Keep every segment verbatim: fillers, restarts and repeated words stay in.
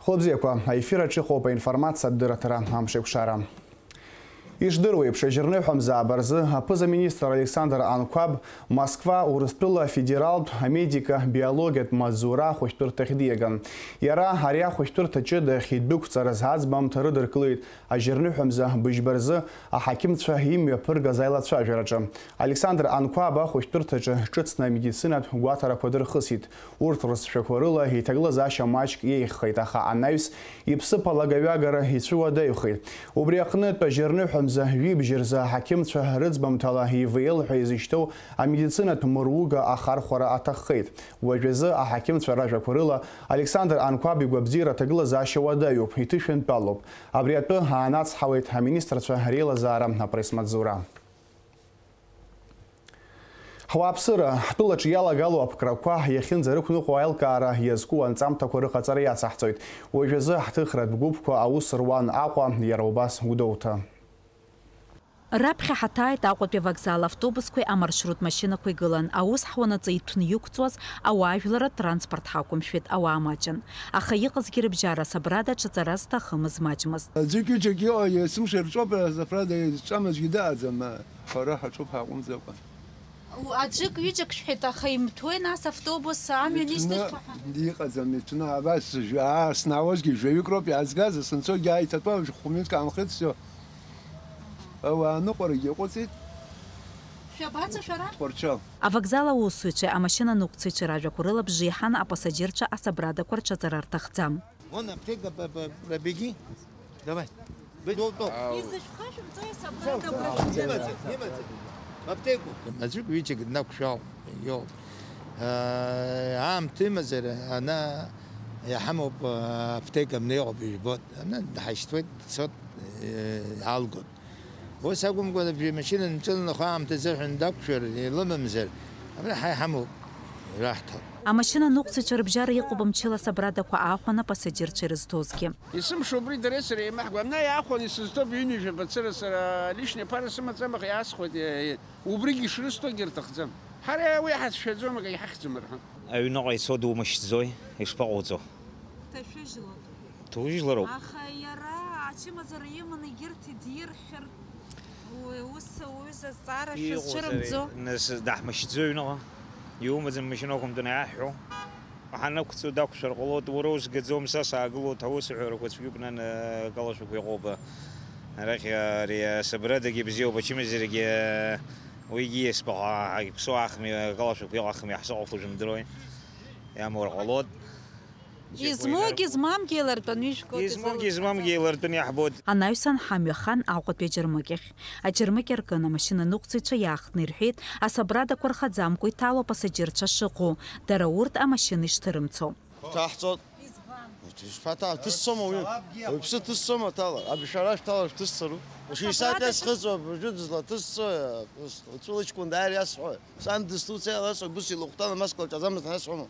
Хәылбзиақәа, аефир аҿы иҟоуп аинформациатә дырраҭара «Амшеикәшара». Ишдыруеиԥш, ажьырныҳәамзаап рзы аԥыза-министр Александр Анқәаб Москва, Урыстәыла афедералтә амедика-биологиатә маҵзура ахәышәтәырҭахь диаган. Иара ари ахәышәтәырҭаҿы дахьидәықәҵарыз аӡбамҭа рыдыркылеит ажьырныҳәамза быжьба рзы аҳақьымцәа имҩаԥыргаз аилацәажәараҿы. Александр Анқәаб ахәышәтәырҭаҿы ҿыцны амедицинатә гәаҭарақәа дырхысит. Урҭ рыцәшәақәа рыла иҭагылазаашьа маҷк иеиӷьхеит, аха анаҩс иԥсыԥ алагаҩагара ицәыуадаҩхеит. Убри аҟнытә, ажьырныҳәамза жәибжь рзы аҳақьымцәа рыӡбамҭала И В Л ҳәа изышьҭоу амедицинатә мыруга ахархәара аҭаххеит. Уажәазы аҳақьымцәа ражәақәа рыла Александр Анқәаб игәабзиара аҭагылазаашьа уадаҩуп, иҭышәынтәалоуп. Абри атәы аанацҳауеит аминистрцәа реилазаара апресс-маҵзура. Ҳуааԥсыра, ҳтәылаҿы иалагало аԥкрақәа иахьынӡарықәныҟәо аилкаара иазку анҵамҭақәа рыҟаҵара иацаҳҵоит. Уажәазы ҳҭыхратә гәыԥқәа аус руан Аҟәа, иара убас Гәдоуҭа. Раԥхьа ҳаҭааит Аҟәатәи авокзал автобусқәеи амаршрут машьынақәеи гылан. Аус ҳуанаҵы иҭәны иқәҵуаз ауаажәларратә транспорт ҳақәымшәеит, ауаа маҷын. Аха иҟазгьы рыбжьара асабрада аҿаҵара зҭахымыз маҷмызт. Аӡәык-ҩыџьак иҟоу есымша ирҿоуп, асабрада изҿамызгьы дыҟаӡам, ҳара ҳаҿуп ҳаҟәымҵӡакәа. Аӡәык-ҩыџьак шәҳәеит, аха имҭәуеи нас автобус амҩан Иҭәны ишьҭышәҭәа ҳәа? Иҟаӡам, иҭәны абас, аа, снаауазгьы жәаҩык роуп иаазгаз, сынцогьы ааиҭатәа хә-минуҭк аанхеит, всё. Ауаа аныҟәарагьы иаҟәыҵит. Шәабацо шәара? Тҟәарчал. Авокзал аусзуҩцәеи амашьынаныҟәцаҩцәеи ражәақәа рыла бжеиҳан апассаџьырцәа асабрадақәа рҿаҵара рҭахӡам. Вон аптека, б-, б-, пробеги. Давай. Б-, до, до. Изышәхашәымҵои асабрада абра шәымҵаӡо? Имаӡам, имаӡам. Аптеку. Аӡәык ҩыџьак днақәшәал, иоуп. Э, аамҭа имазар, ана иҳамоуп, э, аптека абна иҟоуп, ижәбоит. Ана дҳашьҭуеит, дцот, э, иаалгоит. Ус акәымкәа, абри амашьына нҿыланы ахәаамҭа азыҳәан дақәшәар, илымамзар, абра ҳа иҳамоуп, ираҳҭап. Амашьынаныҟәцаҩцәа рыбжьара иҟоуп мчыла асабрадақәа аахәаны апассаџьырцәа ирызҭозгьы. Есымша убри дареи сареи еимаҳкуа, абна иаахәаны исызҭоуп ҩынҩажәа бацыра, сара лишьни ԥара сымаӡам, аха иаасхәоит, е, е, убригьы ишрысҭогьы рҭахӡам. Ҳара уи ҳацәшәаӡом, акагь ҳахьӡом рҳәон. Аҩныҟа ицо думышьҭӡои, ишԥаҟауҵо? Дҭашәыжьлоит. Ҭужьлароуп. Аха иара ачымазара иманы егьырҭ идирхьыр, уи ус ауаҩы зазҵаара шәызцәырымҵӡо? Иҟоузеи, нас, даҳмышьҭӡои аҩныҟа? Иумаӡам машьына уқәымтәаны иаҳҳәо? Ҳанақәҵо дақәшәар ҟалоит, уара узгаӡом, са саагылоит, аусуҳәарақәа цәгьоуп, нан, акалашәақәа иҟоуп. Арахь ари асабрадагьы бзиоуп, ачымазарагьы уигьы иаспаҟа ҳаиԥсоу ахми, акалашәақәа иҟахми, ҳзыҟақәоу жәымдыруеи. Иамур ҟалоит. Измоугьы змамгьы еилартәаны ижәго. Измоугьы змамгьы еилартәаны иаҳбоит. Анаҩсан ҳамҩа хан Аҟәатәи аџьармыкьахь. Аџьармыкьа ркын амашьынаныҟәцаҩцәа иаахтны ирҳәеит, асабрадақәа рхаӡамкәа иҭало апассаџьырцәа шыҟоу, дара урҭ амашьына ишҭырымцо. Ҭаҳҵоит. Избан? Ишԥаҭа-, ҭысцома уи? Уаҩԥсы ҭысцома ҭалар? Абри шәара шәҭалар шәҭысцару? Шәисатәи схыҵуа, абыржәы дызлаҭысҵои? Ус, уцәылыҷкәын дааир иасҳәои? Сан дызҭуцеи аласҳәои? Бус илыхәҭан, амаска лҿаӡамызт ҳәа сҳәома?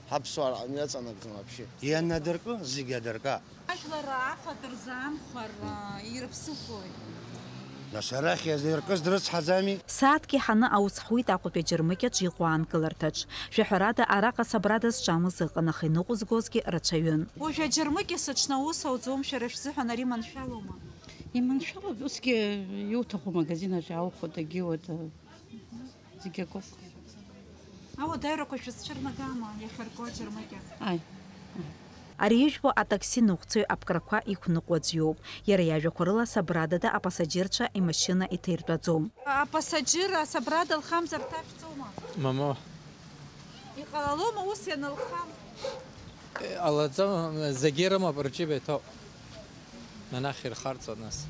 Ҳаԥсуара аҟны иаҵанакӡом вообще. Ианадыркы, зегьы адырка. Ажәлар афатә рзы амхәар, а, ирыԥсыхәои? Нас арахь иазыркыз дрыцҳаӡами? Сааҭк иҳаны аус ҳуит Аҟәатәи аџьармыкьаҿ иҟоу аанкыларҭаҿ. Шәаҳәарада, араҟа асабрада зҿамыз ыҟан, аха иныҟәызгозгьы рацәаҩын. Уажә аџьармыкьа сыҽны аус ауӡом, шәара шәзыҳәан ари маншәалоума? Иманшәалоуп, усгьы иуҭаху магазин аҿы иаухәо дагьиуеит. Зегь акоуп. Ауадаҩрақәа шәызцәырнагама, иахьарку аџьармыкьа? Аи. Ари ижәбо атакси ныҟәцаҩ аԥкрақәа иқәныҟәо аӡә иоуп. Иара иажәақәа рыла, асабрадада апассаџьырцәа имашьына иҭаиртәаӡом. Апассаџьыр асабрада лхамзар дҭашәҵома? Мамоу. Иҟалалома ус ианылхам? Ҟалаӡом, зегьы ирымоуп, рџьыба иҭоуп. Анахь ирхарҵо нас.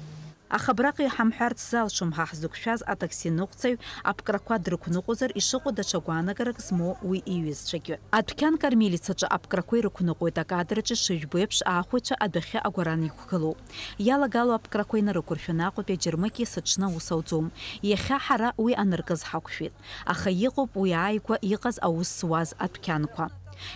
Аха абраҟа иҳамҳәарц залшом ҳа ҳзықәшәаз атакси ныҟәцаҩ аԥкрақәа дрықәныҟәозар ишыҟоу даҽа гәаанагарак змоу уи иҩызцәагьы. Адәқьан Кормилиц аҿы аԥкрақәа ирықәныҟәоит акадраҿ ишыжәбо еиԥш, аахәаҩцәа адәахьы агәаран иқәгылоуп. Иалагало аԥкрақәа инарықәыршәаны Аҟәатәи аџьармыкьа сыҽны аус ауӡом. Иахьа ҳара уи аныркыз ҳақәшәеит. Аха иҟоуп уи ааигәа иҟаз аус зуаз адәқьанқәа.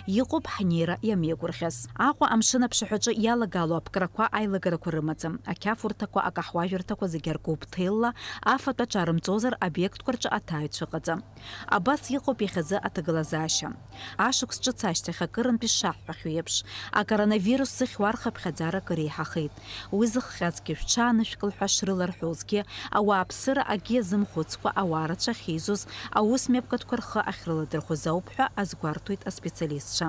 Иҟоуп ҳнеира иамеигәырӷьаз. Аҟәа амшын аԥшаҳәаҿы иалагало аԥкрақәа аилагарақәа рымаӡам. Ақьафурҭақәа, акаҳуажәырҭақәа зегьы аркуп ҭелла, афатә аҿарымҵозар, обиектқәа рҿы аҭааҩцәа ыҟаӡам. Абас иҟоуп иахьазы аҭагылазаашьа. Ашықәс ҿыц ашьҭахь акырынтә ишаҳҳәахьоу еиԥш, акоронавирус зыхьуа рхыԥхьаӡара акыр еиҳахеит. Уи зыхҟьазгьы шәҽаанышәкыл ҳәа шрыларҳәозгьы, ауааԥсыра акгьы азымхәыцкәа ауаа рацәа ахьеизоз аус мҩаԥгатәқәа рхы ахьрыладырхәыз ауп ҳәа азгәарҭоит аспециалистцәа.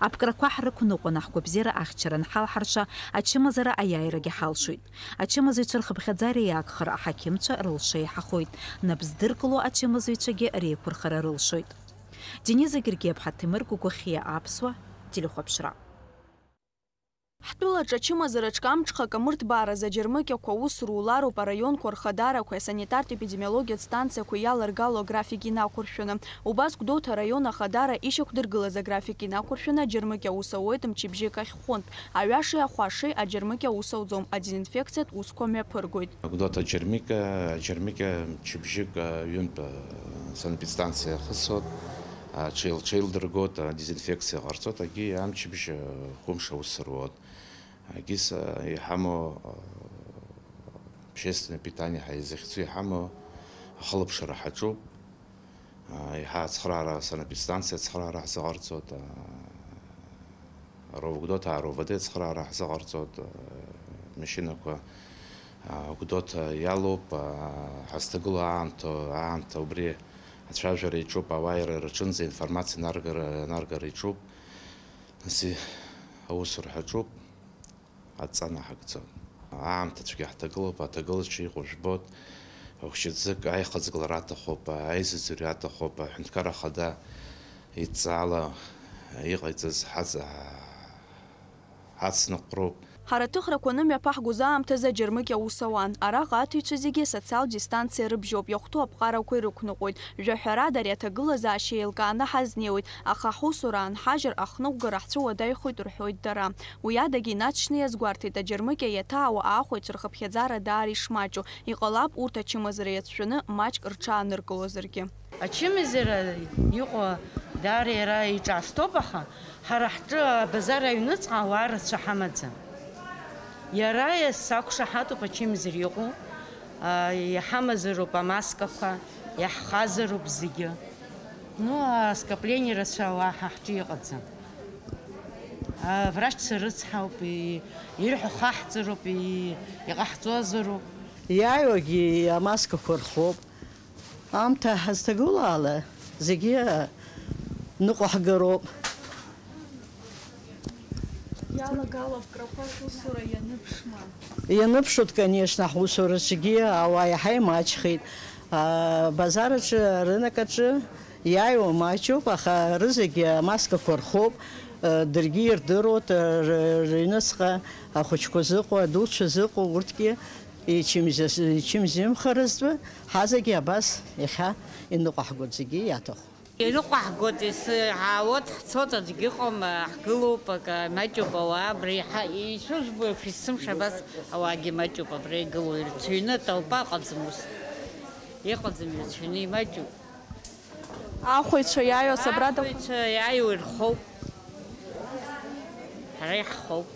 Аԥкрақәа ҳрықәныҟәаны ҳгәабзиара ахьчара анҳалҳарша, ачымазара аиааирагьы ҳалшоит. Ачымазаҩцәа рхыԥхьаӡара иаагхар аҳақьымцәа рылша иаҳахоит, нап здыркыло ачымазаҩцәагьы реиқәырхара рылшоит. Дениза Гергиаԥҳа, Ҭемыр Гәыгәахьиа, Аԥсуа телехәаԥшра. Ҳтәылаҿы ачымазараҿ амҽхак амырҭбааразы аџьармыкьақәа аус рулароуп араионқәа рхадарақәеи асанитартә-епидемиологиатә станциақәеи иаларгало аграфик инақәыршәаны. Убас Гәдоуҭа араион ахадара ишьақәдыргылаз аграфик инақәыршәаны аџьармыкьа аус ауеит мчыбжьык ахь хәынтә. Аҩашеи ахәашеи аџьармыкьа аус ауӡом, адезинфекциатә усқәа мҩаԥыргоит. Гәдоуҭа аџьармыкьа, аџьармыкьа мчыбжьык, а, ҩынтә, а, санэпидстанциа ахысуеит, а, ҽеил-, ҽеилдыргоит, а, дезинфекциа ҟарҵоит, агьи амчыбжь, а, хәымш аус руеит. Агьыс, а, иҳамоу, а, общественное питание ҳәа изыхьӡу иҳамоу ахылаԥшра ҳаҿуп. А, еиҳа ацхыраара, санэпидстанциа ацхыраара ҳзыҟарҵоит, а, РОВД, Гәдоуҭа РОВД ацхыраара ҳзыҟарҵоит, а, машьынақәа, а, Гәдоуҭа иалоуп, а, ҳазҭагылоу аамҭа, аамҭа убри ацәажәара иаҿуп, ауаа ира-, рҿынӡа информациа анаргара, анаргара иаҿуп, нас аусура ҳаҿуп. Адҵа наҳагӡом. Аамҭа цәгьа ҳҭагылоуп, аҭагылазаашьа иҟоу жәбоит. Хәшьыӡык аихаҵгылара аҭахуп, аизыӡырҩра аҭахуп, аҳәынҭқар ахада идҵала иҟаиҵаз ҳаҵ-, ҳацныҟәроуп. Ҳара аҭыхрақәа анымҩаԥаҳгоз аамҭазы аџьармыкьа аус ауан. Араҟа аҭыҩцәа зегьы асоциалтә дистанциа рыбжьоуп, иахәҭоу аԥҟарақәа ирықәныҟәоит. Жәаҳәарада, ари аҭагылазаашьа еилкааны ҳазнеиуеит, аха ҳусура аанҳажьыр, ахныҟәгара ҳцәыуадаҩхоит, рҳәоит дара. Уи адагьы инаҵшьны иазгәарҭеит, аџьармыкьа иаҭаауа аахәаҩцәа рхыԥхьаӡара даара ишмаҷу, иҟалап урҭ ачымазара иацәшәаны маҷк рҽааныркылозаргьы. Ачымазара иҟоу даара иара иҿаасҭоуп, аха ҳара ҳҿы абазар аҩныҵҟа ауаа рацәа ҳамаӡам. Иара сақәшаҳаҭуп ачымазара иҟоу, а, иҳамазароуп амаскақәа, иаҳхазароуп зегьы. Ну, а скопление рацәа уаҳа ҳҿы иҟаӡам. Аврачцәа рыцҳауп, и-, ирҳәо хаҳҵароуп, и-, иҟаҳҵозароуп. Иааиуагьы амаскақәа рхоуп. Аамҭа ҳазҭагылоу ала зегьы ныҟәа ҳгароуп. Иалагало аԥкрақәа шәусура ианыԥшма? Ианыԥшуеит, конечно, ҳусураҿгьы ауаа иаҳа имаҷхеит. Абазар аҿы, арынок аҿы иааиуа маҷуп, аха рызегьы амаскақәа рхоуп, даргьы ирдыруеит, ры-, рыҩныҵҟа ахәыҷқәа зыҟоу, адуцәа зыҟоу, урҭгьы ичымзи-, ичымзымхаразтәы, ҳазегьы абас иахьа иныҟәаҳгоит, зегьы иаҭаху. Иныҟәаҳгоит, ес-, ҳаауеит, ҳцоит, аӡәгьы ыҟам, ҳгылоуп, акы, маҷуп ауаа, абра иҳа-, ишыжәбо еиԥш, есымша абас ауаагьы маҷуп, абра игылоу, ирцәыҩны атолпа ыҟаӡам ус. Иҟаӡам, ирцәыҩны имаҷуп. Аахәаҩцәа иааиуа асабрада? Аахәаҩцәа иааиуа ирхоуп. Ҳара иаҳхоуп.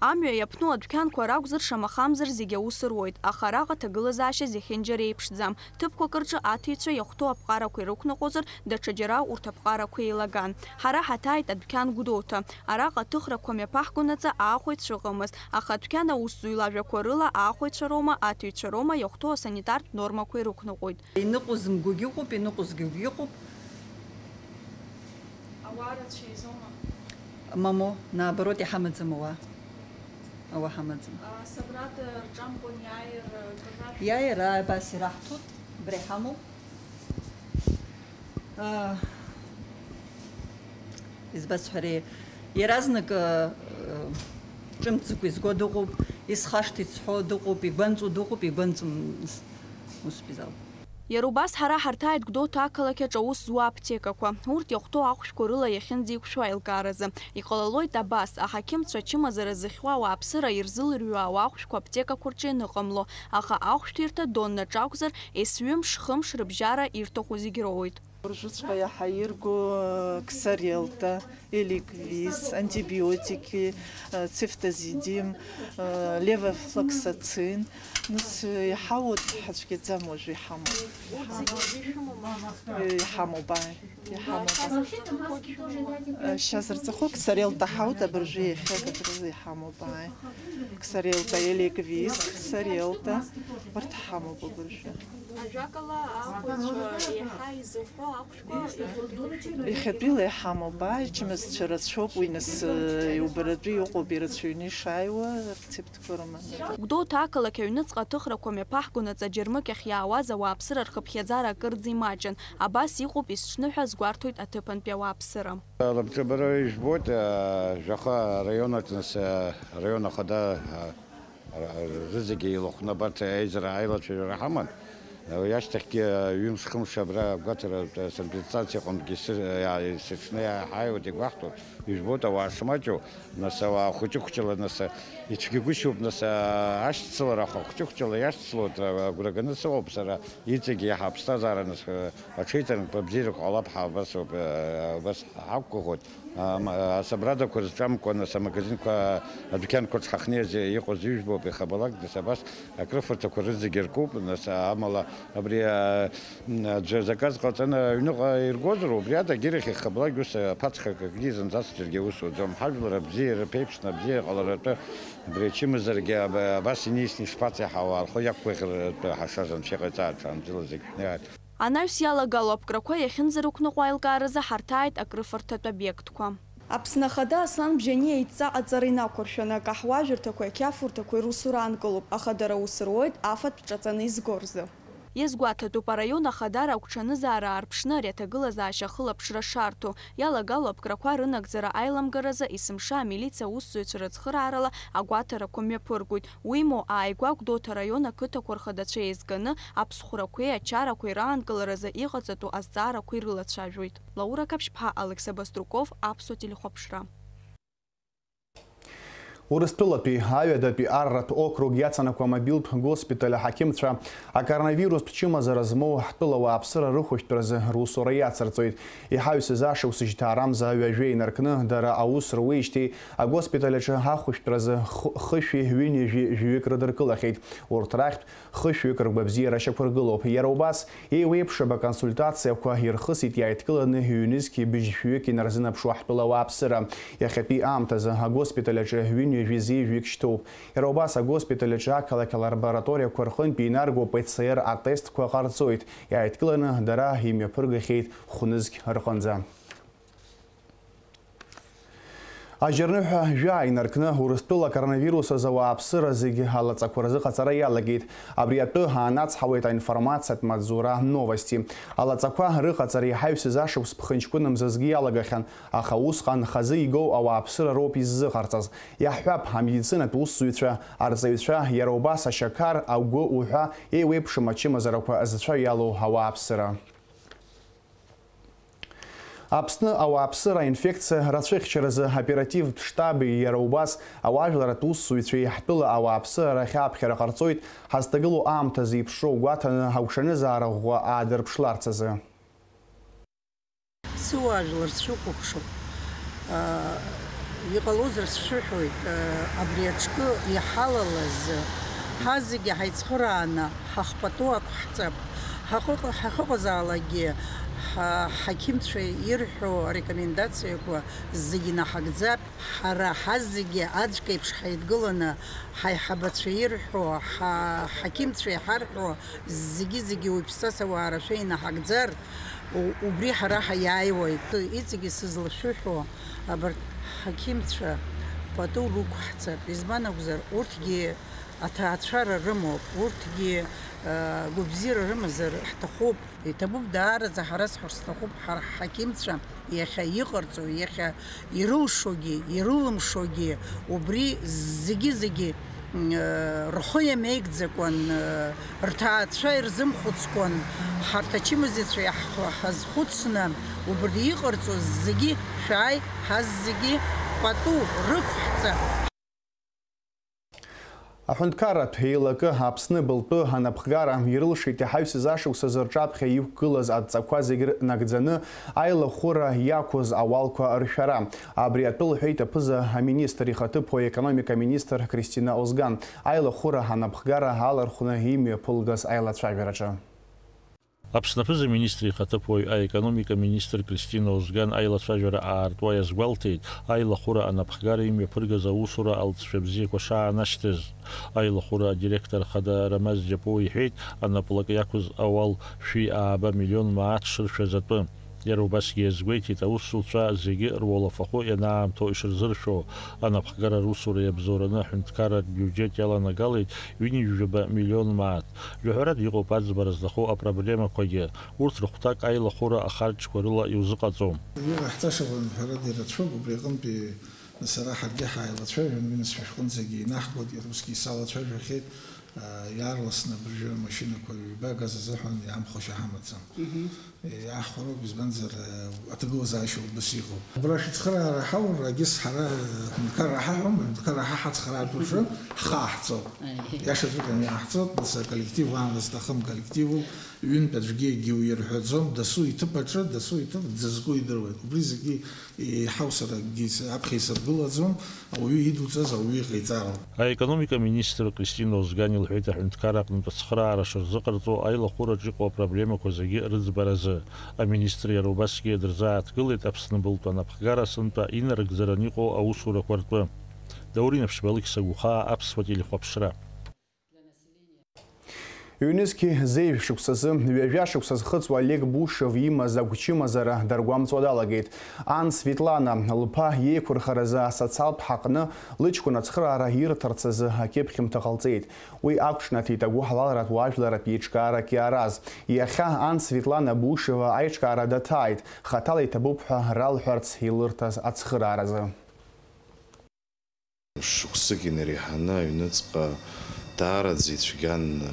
Амҩа иаԥну адәқьанқәа ракәзар, шамахамзар зегьы аус руеит, аха араҟа аҭагылазаашьа зехьынџьара еиԥшӡам. Ҭыԥқәак рҿы аҭыҩцәа иахәҭоу аԥҟарақәа ирықәныҟәозар, даҽаџьара урҭ аԥҟарақәа еилаган. Ҳара ҳаҭааит адәқьан Гәдоуҭа. Араҟа аҭыхрақәа мҩаԥаҳгонаҵы аахәаҩцәа ыҟамызт, аха адәқьан аусзуҩ лажәақәа рыла аахәаҩцәа роума, аҭыҩцәа роума иахәҭоу асанитартә нормақәа ирықәныҟәоит. Иныҟәзымгогьы ыҟоуп, иныҟәызгьогьы ыҟоуп. Ауаа рацәа изоума? Мамоу, наоборот, иҳамаӡам ауаа. Ауаа ҳамаӡам. Асабрада рҿамкәан иааир, кыр рашәа? Иааир, аа, абас ираҳҭоит, абра иҳамоуп. Аа, избасҳәари, иаразнак, аа, ҿымҭӡакәа изго дыҟоуп, исхашҭит зҳәо дыҟоуп, игәанҵуа дыҟоуп, игәанҵуам, ус бизал. Иара убас ҳара ҳарҭааит Гәдоуҭа ақалақь аҿы аус зуа аԥҭекақәа. Урҭ иахәҭоу ахәшәқәа рыла иахьынӡеиқәшәо аилкааразы. Иҟалалоит абас, аҳақьымцәа ачымазара зыхьуа ауааԥсыра ирзылырҩуа ауаа ахәшәқәа аԥҭекақәа рҿы ианыҟамло, аха ахәшәтәирҭа тоннаҿ акәзар, ес-ҩымш, хымш рыбжьара ирҭаху зегь роуеит. Уажәыҵәҟьа иаҳа ирго, э, ксарелта, эликвис, антибиотики, э, цефтазидим, э, левофлоксацин. Нас, э, иҳауеит, ҳацәгьаӡам уажәы иҳамоу. Э, иҳамоуп, ааи, иҳамоуп. Э, шьазырҵахо ксарелта ҳауеит, абыржәы иахьа акаҿ рзы иҳамоуп, ааи. Ксарелта, эликвис, ксарелта, урҭ ҳамоуп абыржәы. Ажәакала, ахәыцәа еиҳа изыҳәо ахәшәқәа иахьатәиала иҳамоуп, ааи, ачымазцәа рацәоуп, уи нас, э, иубаратәы иҟоуп, ирацәаҩны ишааиуа рецептқәа рыманы. Гәдоуҭа ақалақь аҩныҵҟа аҭыхрақәа мҩаԥаҳгонаҵ аџьармыкьахь иаауаз ауааԥсыра рхыԥхьаӡара акырӡа имаҷын. Абас иҟоуп есҽны ҳәа азгәарҭоит аҭыԥантәи ауааԥсыра. Лабҿабара ижәбоит, э, жәаха араион аҿы нас, э, араион ахада, э, Р-, рызегьы еилахәны абарҭ аизара аилацәажәара ҳаман. Уи ашьҭахьгьы ҩымш-хымш абра агәаҭара, э, сырганизациа аҟынтәгьы сыр-, э, сыҽны иааҳаиуеит, игәаҳҭоит. Ижәбоит, ауаа шмаҷу, нас, ауаа хәыҷы-хәҷыла, нас, э, ицәгьагәышьоуп, нас, э, ашьцылара, аха хәыҷы-хәҷыла иашьцылоит, э, агәра ганы сыҟоуп сара, иҵегьы иаҳа аԥсҭазаара, нас, э, аҽеиҭанкқәа бзиарақәа ҟалап ҳәа абас ауп, э, абас ҳақәгәыӷуеит. Ам, асабрадақәа рзҿамкәа, нас, амагазинқәа, адәқьанқәа рҿы ҳахнеиз иҟоу зыжәбоуп, иахьабалак, нас, абас акрыфарҭақәа рызегьы ркуп, нас, амала абри, а, м, аӡәы заказ ҟаҵаны аҩныҟа иргозар, убри ада агьырахь иахьабалак ус аԥацха акгьы зынӡаск џьаргьы аус уӡом. Ҳажәлар абзиара, рԥеиԥшны абзиара ҟаларатәы, абри ачымазарагьы аб-, абас иниасны ишԥацеиҳауа, рхы иақәгәыӷратәы ҳашаз анцәа иҟаиҵааит, ҽаанбзиала зегь шәнеиааит. Анаҩс иалагало аԥкрақәа иахьынӡарықәныҟәо аилкааразы ҳарҭааит акрыфарҭатә обиектқәа. Аԥсны Ахада Аслан Бжьаниа идҵа аҵара инақәыршәаны, акаҳуажәырҭақәеи ақьафурҭақәеи русура аанкылоуп, аха дара ус руеит афатә ҿаҵаны изго рзы. Иазгәаҭатәуп, араион ахадара агәҽанызаара аарԥшны ари аҭагылазаашьа ахылаԥшра шарҭо. Иалагало аԥкрақәа рынагӡара аиламгаразы есымша амилициа аусзуҩцәа рыцхыраарала агәаҭарақәа мҩаԥыргоит. Уимоу, ааигәа Гәдоуҭа араион ақыҭақәа рхадацәа еизганы аԥсхәрақәеи ачарақәеи раанкыларазы иҟаҵатәу азҵаарақәа ирылацәажәоит. Лаура Қаԥшьԥҳа, Алықьса Баструков, Аԥсуа телехәаԥшра. Урыстәылатәи аҩадатәи арратә округ иацанакуа мобилтә госпиталь аҳақьымцәа акоронавирустә чымазара змоу ҳтәыла ауааԥсыра рыхәышәтәразы русура иацырҵоит. Иҳаҩсыз ашықәс жьҭаарамза ҩажәа инаркны, дара аус руеижьҭеи агоспиталь аҿы ахәышәтәразы х-, хышәи ҩынҩажәи жәаҩык рыдыркылахьеит. Урҭ рахьтә хышәҩык ргәабзиара шьақәыргылоуп. Иара убас, еиуеиԥшым аконсультациақәа ирхысит иааидкыланы ҩнызқьи быжьшәҩык инарзынаԥшуа ҳтәыла ауааԥсыра. Иахьатәи аамҭазы агоспиталь аҿы ҩынҩажәи зеижәҩык шьҭоуп. Иара убас агоспиталь аҿы ақалақь алабораториақәа рҟынтә инарго П Ц Р атестқәа ҟарҵоит. Иааидкыланы дара имҩаԥыргахьеит хәнызқь рҟынӡа. Ажьырныҳәа жәаа инаркны, Урыстәыла акоронавирус азы ауааԥсыра зегьы алаҵақәа рзыҟаҵара иалагеит. Абри атәы аанацҳауеит аинформациатә маҵзура Новости. Алаҵақәа рыҟаҵара иҳаҩсыз ашықәс ԥхынҷкәын мзазгьы иалагахьан, аха усҟан хазы игоу ауааԥсыра роуп иззыҟарҵаз. Иаҳҳәап, амедицинатә усзуҩцәа, арҵаҩцәа, иара убас ашьақар, агәы уҳәа еиуеиԥшым ачымазарақәа зцәа иалоу ауааԥсыра. Аԥсны ауааԥсыра аинфекциа рацәыхьчаразы аоперативтә штаби иара убас ауаажәларратә усзуҩцәеи ҳтәыла ауааԥсыра рахь ааԥхьара ҟарҵоит, ҳазҭагылоу аамҭа зеиԥшроу гәаҭаны агәҽанызаара ӷәӷәа аадырԥшларц азы. Сыуаажәлар сшәыкәыхшоуп. Иҟалозар сшәыҳәоит, абри аҿкы иҳалалаз, ҳазегьы ҳаицхырааны ҳахпату ақәҳҵап, ҳахыҟ-, ҳахьыҟазаалакгьы ҳа-, ҳақьымцәа ирҳәо арекомендациақәа зегьы наҳагӡап, ҳара ҳазегьы аӡәк еиԥш ҳаидгыланы, ҳаиҳабацәа ирҳәо, ҳа-, ҳақьымцәа иҳарҳәо зегьы-зегьы уаҩԥсас ауаа рашәа инаҳагӡар, У-, убри ҳара ҳаиааиуеит. Иҵегьы сызлашәыҳәо, абарҭ ҳақьымцәа пату рықәҳҵап. Избан акәзар, урҭгьы аҭаацәара рымоуп, урҭгьы, э, гәабзиара рымазар ҳҭахуп. Иҭабуп, даараӡа ҳара сҳәар сҭахуп, ҳара ҳҳақьымцәа иахьа иҟарҵо, иахьа ирылшогьы, ирылымшогьы, убри зегьы-зегьы, м, э, рхы иамеигӡакәан, э, рҭаацәа ирзымхәыцкәан, ҳарҭ ачымазацәа иаҳхы-, ҳазхәыцны, убри иҟарҵоз зегьы шәааи, ҳаззегьы пату рықәҳҵа. Аҳәынҭқарратә еилакы Аԥсны былтәы анапхгара ирылшеит иҳаҩсыз ашықәсазы рҿаԥхьа иқәгылаз адҵақәа зегь нагӡаны аилахәыра иақәыз ауалқәа ршәара. Абри атәы лҳәеит аԥыза аминистр ихаҭыԥуаҩ, аекономика аминистр Кристина Озган, аилахәыра анапхгара алархәны имҩаԥылгаз аилацәажәараҿы. Аԥсны аԥыза-министр ихаҭыԥуаҩ, аекономика министр Кристина Озган аилацәажәара аартуа иазгәалҭеит, аилахәыра анапхгара имҩаԥыргаз аусура алҵшәа бзиақәа шаанашьҭыз. Аилахәыра адиректор хада Рамаз Џьапуа иҳәеит, анаплак иақәыз ауал шәи ааба миллион мааҭ шыршәаз атәы. Иара убасгьы иазгәеиҭеит, аусуцәа зегьы руалафахәы ианаамҭоу ишырзыршәо. Анапхгара русура иабзоураны аҳәынҭқарратә биуџьет иаланагалеит ҩынҩажәаба миллион мааҭ. Жәаҳәарада иҟоуп аӡбара зҭаху апроблемақәагьы. Урҭ рыхәҭак аилахәыра ахарџьқәа рыла иузыҟаҵом. Иҟаҳҵаша ҳәарада ирацәоуп, убри аҟынтәи сара ҳаргьы ҳааилацәажәон, ҩымз шәҟәынӡагьы инаҳгоит, иара усгьы исалацәажәахьеит, аа, иаарласны абыржәы амашьынақәа ҩба агаз азыҳәан иаамхошьа ҳамаӡам. Мгм. Иаҳхәароуп, избанзар, аа, аҭагылазаашьа убас иҟоуп. Абра шәыцхыраара ҳаур, егьыс ҳара, аҳәынҭқарра ҳаҳәом, аҳәынҭқарра ҳа ҳацхраартә рзы ҳхы аҳҵоит. Аиеи. Иашаҵәҟьаны иаҳҵоит, нас аколлектив аан зҭахым коллективуп, ҩынтә аӡәгьы егьиуирҳәаӡом, дасу иҭыԥ аҿы, дасу иҭыԥ дзызку идыруеит. Убри зегьы еиҳау саргьы с-, аԥхьа исыргылаӡом, ауаҩы идуҵаз ауаҩы иҟаиҵароуп. Аекономика министр Кристина Озган илҳәеит аҳәынҭқар аҟнытә ацхыраара шырзыҟарҵо аилахәыраҿ иҟоу апроблемақәа зегьы рыӡбаразы. Аминистр иара убасгьы дырзааҭгылеит Аԥсны былтәы анапхгара сынтәа инарыгӡаран иҟоу аусурақәа ртәы. Даур Инаԥшьба, Алықьса Гәхаа, Аԥсуа телехәаԥшра. Ҩнызқьи зеижә шықәсазы, ҩажәа шықәса зхыҵуа Олег Бушев имаз агәчымазара даргәамҵуа далагеит. Ан Светлана лԥа иеиқәырхаразы асоциалтә ҳаҟны лыҷкәын ацхыраара ирҭарц азы акьыԥхьымҭа ҟалҵеит. Уи ақәҿнаҭит агәыҳалалратә уаажәларратә еиҿкаарак иаараз. Иахьа ан Светлана Бушева аиҿкаара даҭааит, хаҭала иҭабуп ҳәа ралҳәарц илырҭаз ацхырааразы. Шықәсык инареиҳаны аҩныҵҟа даараӡа ицәгьан, э,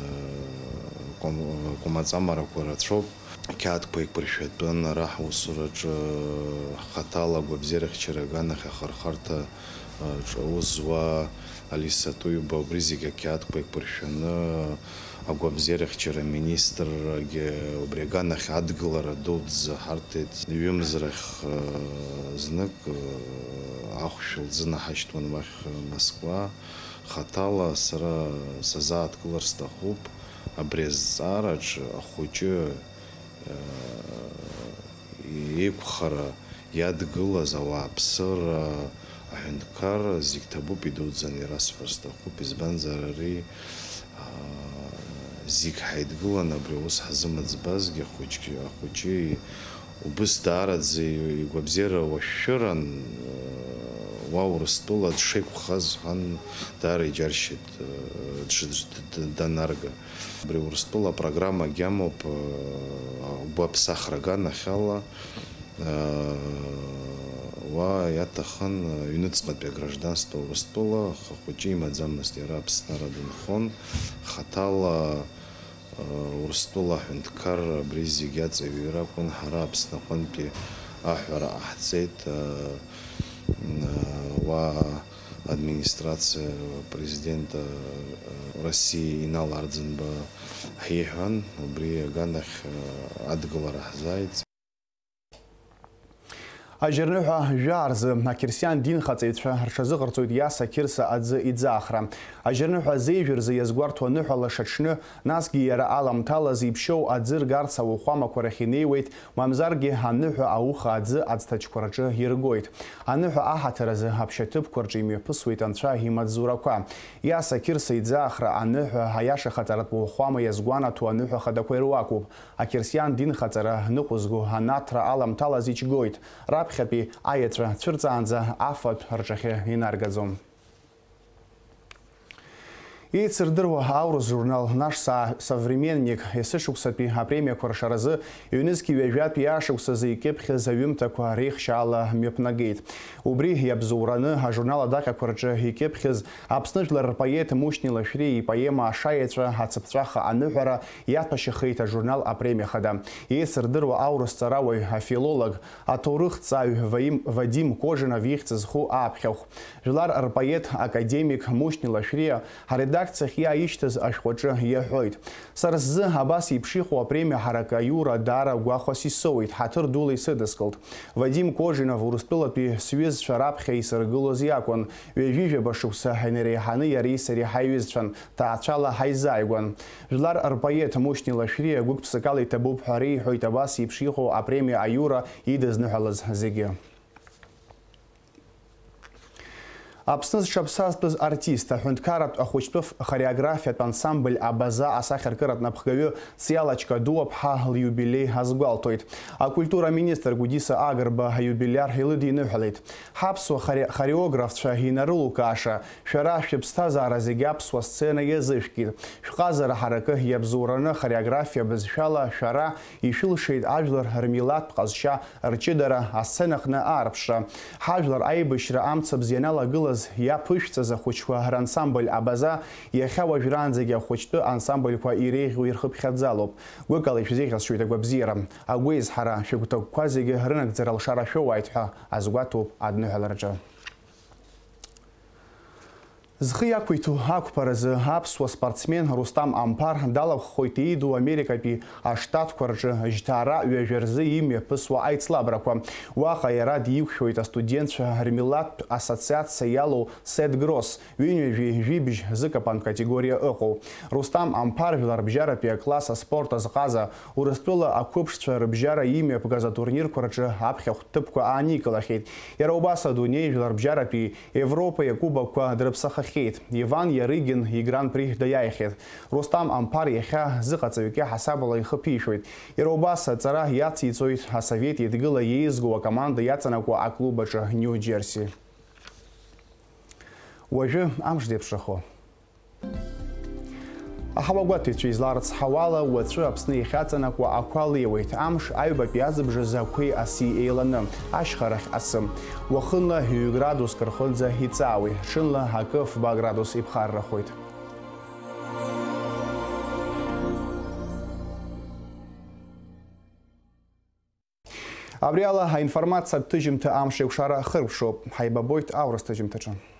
кәам-, кәамаҵамарақәа рацәоуп. Ақьаадқәа еиқәыршәатәын, ара ҳусураҿы ҳхаҭала агәабзиарахьчара аганахь ахырхарҭа, э, ҿы аус зуа Алиса Туиба убри зегьы ақьаадқәа еиқәыршәаны, агәабзиарахьчара аминистррагьы убри аганахь адгылара дуӡӡа ҳарҭеит. Ҩымз рахь, э, знык, э, ахәшә лзынаҳашьҭуан уахь, э, Москва. Хаҭала сара сазааҭгылар сҭахуп абри азҵаараҿ ахәыҷы, э, еиқәхара иадгылаз ауааԥсыра, аҳәынҭқарра зегь ҭабуп, идуӡӡаны ирасҳәар сҭахуп, избанзар ари, аа, зегь ҳаидгыланы абри аус ҳзымыӡбазгьы ахәыҷгьы, ахәыҷы убыс даараӡа игәабзиара уашәшәыран, уа Урыстәыла дшеиқәхаз ҳан даара иџьаршьеит, дш-, дш-, д-, д-, данарга. Абри Урыстәыла апрограммагьы амоуп, агәаԥсахра аганахьала, уа иаҭахын ҩныҵҟатәи агражданство Урыстәыла, аха ахәыҷы имаӡамызт иара Аԥсынра дынхон, хаҭала Урыстәыла аҳәынҭқарра абри зегь аҵаҩҩра акәын, ҳара Аԥсны аҟынтәи аҳәара ҟаҳҵеит, уа администрациа президента России Инал Арӡынба ҳиҳәан, убри аганахь адгылара ҳзааит. Ажьырныҳәа жәаа рзы ақьырсиан динхаҵаҩцәа рҽазыҟарҵоит Иаса Қьырса аӡы иӡаахра. Ажьырныҳәа зеижә рзы иазгәарҭо аныҳәа лаша аҽны, насгьы иара аламҭалаз иԥшьоу аӡы ргарц ауахәамақәа рахь инеиуеит, мамзаргьы аныҳәа ауха аӡы аӡҭачқәа рҿы иргоит. Аныҳәа аҳаҭыр азы аԥшьаҭыԥқәа рҿы имҩаԥысуеит анцәа имаҵзурақәа. Иаса Қьырса иӡаахра аныҳәа аиашахаҵаратә уахәама иазгәанаҭо аныҳәа хадақәа ируакуп. Ақьырсиан динхаҵара ныҟәызго анаҭра аламҭалаз иџьгоит, раԥхьатәи аеҵәа цәырҵаанӡа афатә рҿахьы инаргаӡом. Еицырдыруа аурыс журнал Наш са-, современник есышықәсатәи апремиақәа ршаразы ҩнызқьи ҩажәатәи ашықәсазы икьыԥхьыз аҩымҭақәа реихшьаала мҩаԥнагеит. Убри иабзоураны ажурнал адаҟьақәа рҿы икьыԥхьыз Аԥсны жәлар рпоет Мушьни Лашәриа ипоема Ашаеҵәа ацыԥҵәаха аныҳәара иаҭәашьахеит ажурнал апремиа хада. Еицырдыруа аурыс ҵарауаҩ, афилолог, аҭоурыхҭҵааҩ Ваим-, Вадим Кожинов ихьӡ зху ааԥхьахә. Жәлар рпоет, академик Мушьни Лашәриа ҳара Редакциахь иааишьҭыз ашәҟәаҿы иаҳәоит. Сара сзы абас еиԥш иҟоу апремиа ҳарак аиура даара гәахәас исоуеит, ҳаҭыр дула исыдыскылт. Вадим Кожинов Урыстәылатәи сҩызцәа раԥхьа исыргылоз иакәын. Ҩажәижәаба шықәса инареиҳаны иареи сареи ҳаиҩызцәан, ҭаацәала ҳаизааигәан. Жәлар рпоет Мушьни Лашәриа гәык-ԥсыкала иҭабуп ҳәа реиҳәоит абас еиԥш иҟоу апремиа аиура идызныҳәалаз зегьы. Аԥсны зҽаԥсазтәыз артист, аҳәынҭқарратә ахәыҷтәы хореографиатә ансамбль Абаза асахьаркыратә напхгаҩы Циала Чкадуаԥҳа лиубилеи азгәалҭоит. Акультура аминистр Гәдиса Агрба аиубилиар илыдиныҳәалеит. Ҳаԥсуа хоре-, хореографцәа инарылукааша, шәара шәыԥсҭазаара зегьы аԥсуа сцена иазышәкит. Шәҟазара ҳаракы иабзоураны хореографиа бызшәала шәара ишәылшеит ажәлар рмилаҭтә ҟазшьа рҷыдара асценаҟны аарԥшра. Ҳажәлар аибашьра амцабз ианалагылаз иаԥышәҵаз ахәыҷқәа рансамбль Абаза иахьа уажәраанӡагьы ахәыҷтәы ансамбльқәа иреиӷьу ирхыԥхьаӡалоуп. Гәыкала ишәзеиӷьасшьоит агәабзиара. Агәеизҳара, шәыгәҭакқәа зегьы рынагӡара лшара шәоуааит ҳәа азгәаҭоуп адныҳәалараҿы. Зхы иақәиҭу ақәԥаразы аԥсуа спортсмен Рустам Амԥар далахәхоит ииду Америкатәи Аштатқәа рҿы жьҭаара ҩажәа рзы имҩаԥысуа аицлабрақәа. Уаҟа иара диқәшәоит астудентцәа рмилаҭтә ассоциациа иалоу Сет Гросс, ҩынҩажәи жәибжь зыкапан категориа ыҟоу. Рустам Амԥар жәларбжьаратәи акласс аспорт азҟаза, Урыстәыла ақәыԥшцәа рыбжьара имҩаԥгаз атурнирқәа рҿы аԥхьахә ҭыԥқәа ааникылахьеит. Иара убас адунеи жәларбжьаратәи Европеи акубокқәа дрыԥсахахьеит. Иван Иарыгин игран-при даиааихьеит. Рустам Амԥар иахьа зыҟаҵаҩык иаҳасабала ихы ԥишәоит. Иара убас аҵара иациҵоит Асовет Еидгыла иеизгоу акоманда иаҵанакуа аклуб аҿы Нью-Џьерси. Уажәы амш деиԥшрахо. Аҳауагәаҭаҩцәа изларыцҳауала, уаҵәы Аԥсны иахьаҵанакуа ақәа леиуеит. Амш аҩбатәи азыбжазы ақәеи аси еиланы, ашьхарахь асы. Уахынла ҩ-градуск рҟынӡа иҵаауеит, ҽынла акы фба градус иԥхаррахоит. Абри ала аинформациатә ҭыжьымҭа амш еикәшара хыркәшоуп. Ҳаибабоит аурыс ҭыжьымҭаҿы.